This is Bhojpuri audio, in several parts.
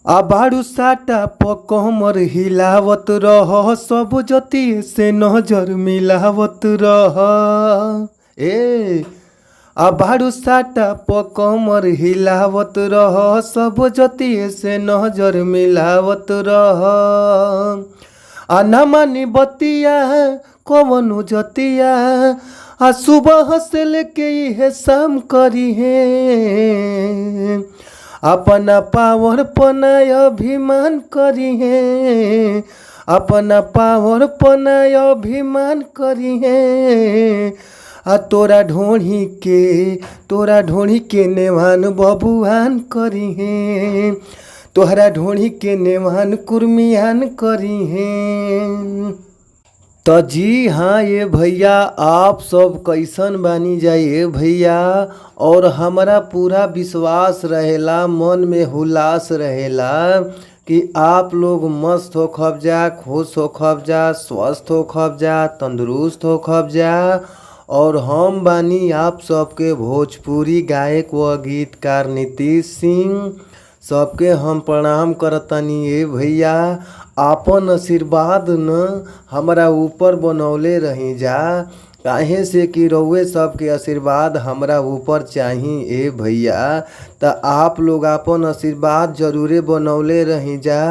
आ बारू साटा प कमर हिलावत रह, सब जति से नजर मिलावत रह। ए आ बारू साटा प कमर हिलावत रह, सब जति से नजर मिलावत रह। आ ना मानी बतिया कवनो जतिया, आ सुबह से लेके इहे शाम करी है। अपना पावर पना अभिमान करी है, अपना पावर पना अभिमान करी है। आ तोरा ढोढ़ी के, तोरा ढोढ़ी के नेवान बबुआन करी है, तोहरा ढोढ़ी के नेवान कुर्मियान करी है। तो जी हाँ ये भैया, आप सब कैसन बानी जाइए भैया। और हमारा पूरा विश्वास रहेला, मन में हुल्लास रहेला कि आप लोग मस्त हो खब जा, खुश हो खब जा, स्वस्थ हो खब जा, तंदुरुस्त हो खब जा। और हम बानी आप सबके भोजपुरी गायक व गीतकार नीतीश सिंह। सबके हम प्रणाम करतनी ए भैया। आपन आशीर्वाद न हमरा ऊपर बनौले रही जा, काहे से कि रउए सबके आशीर्वाद हमरा ऊपर चाही ए भैया। त आप लोग आपन आशीर्वाद जरूरे बनौले रही जा।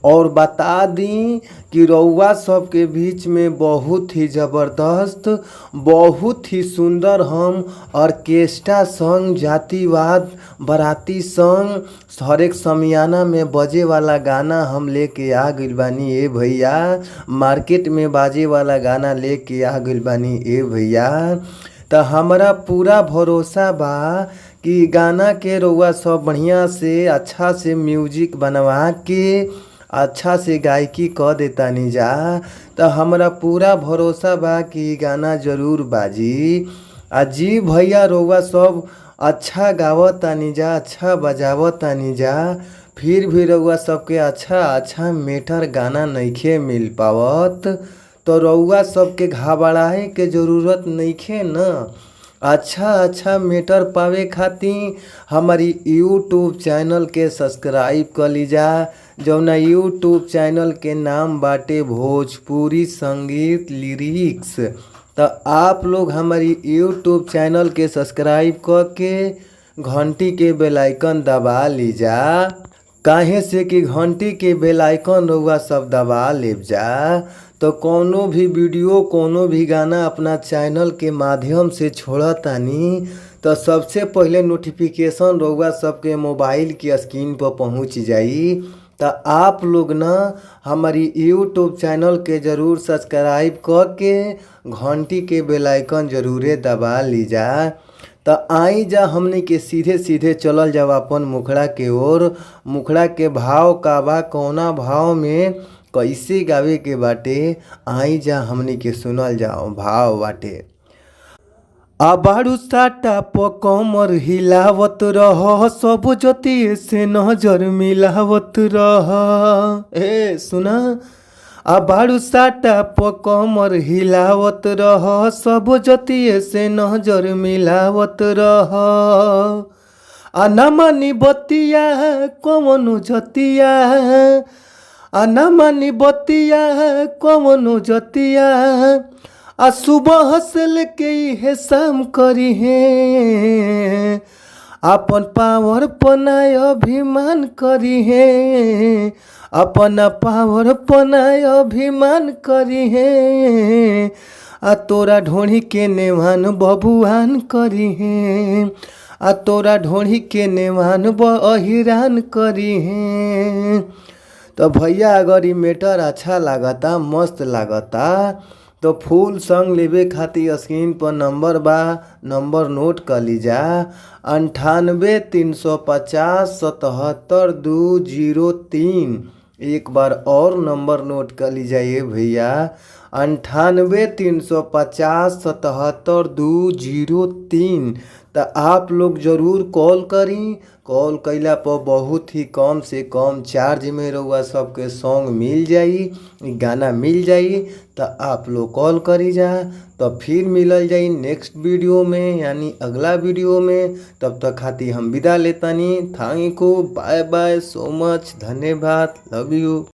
और बता दी कि रउआ सबके बीच में बहुत ही ज़बरदस्त, बहुत ही सुंदर हम ऑर्केस्ट्रा संग, जातिवाद बाराती संग, हरेक समियाना में बजे वाला गाना हम लेके आ गइल बानी ए भैया। मार्केट में बाजे वाला गाना लेके आ गइल बानी ए भैया। त हमरा पूरा भरोसा बा कि गाना के रउआ सब बढ़िया से अच्छा से म्यूजिक बनवा के अच्छा से गायकी क देतानी जा। त हमरा पूरा भरोसा बा कि गाना जरूर बाजी। आ जी भैया, रउआ सब अच्छा गावतानी जा, अच्छा बजावतानी जा, फिर भी रउआ सबके अच्छा अच्छा मेटर गाना नइखे मिल पावत। तो रउआ सबके घबराए के जरूरत नइखे न। अच्छा अच्छा मेटर पावे खातिर हमारी यूट्यूब चैनल के सब्सक्राइब कर लीजा, जौना यूट्यूब चैनल के नाम बाटे भोजपुरी संगीत लिरिक्स। त आप लोग हमारी यूट्यूब चैनल के सब्सक्राइब क के घंटी के बेल आइकन दबा लीजा, काहे से कि घंटी के बेल आइकन रउआ सब दबा लेब जा तो कौनो भी वीडियो, कौनो भी गाना अपना चैनल के माध्यम से छोड़तानी तो सबसे पहिले नोटिफिकेशन रउआ सबके मोबाइल के स्क्रीन पर पहुंच जाई। त आप लोग न हमारी यूट्यूब चैनल के ज़रूर सब्सक्राइब क के घंटी के बेल आइकन जरूरे दबा लीजा। त आई जा हमनी के सीधे सीधे चलल जाव अपन मुखड़ा के ओर। मुखड़ा के भाव का बा, कौना भाव में कैसे गावे के बाटे, आई जा हमनी के सुनल जाओ भाव बाटे। आ बारू साटा प कमर हिलावत रह, सब जति से नजर मिलावत रह। ए सुना, आ बारू साटा प कमर हिलावत रह, सब जति से नजर मिलावत रह। आ ना मानी बतिया कवनो जतिया, आ ना मानी बतिया कवनो जतिया, आ सुबह से लेके इहे शाम करी है। अपन पावर पना अभिमान करी है, अपना पावर पना अभिमान करी है। आ तोरा ढोढ़ी के नेवान बबुआन करी है, आ तोरा ढोढ़ी के नेवान बहिरान करी है। तो भैया अगर ई मेटर अच्छा लागता, मस्त लागता तो फुल संग लेवे खातिर स्क्रीन पर नंबर बा, नंबर नोट कर लीजा। 98 350 77 203। एक बार और नंबर नोट कर लीजा ये भैया, 98 350 77 203। त आप लोग जरूर कॉल करी। कॉल कइला पर बहुत ही कम से कम चार्ज में रउआ सबके सॉन्ग मिल जाई, गाना मिल जाई। त आप लोग कॉल करी जा। त फिर मिलल जाई नेक्स्ट वीडियो में, यानी अगला वीडियो में। तब तक खातिर हम विदा लेतानी। Thank you, bye bye, so much, धन्यवाद, लव you.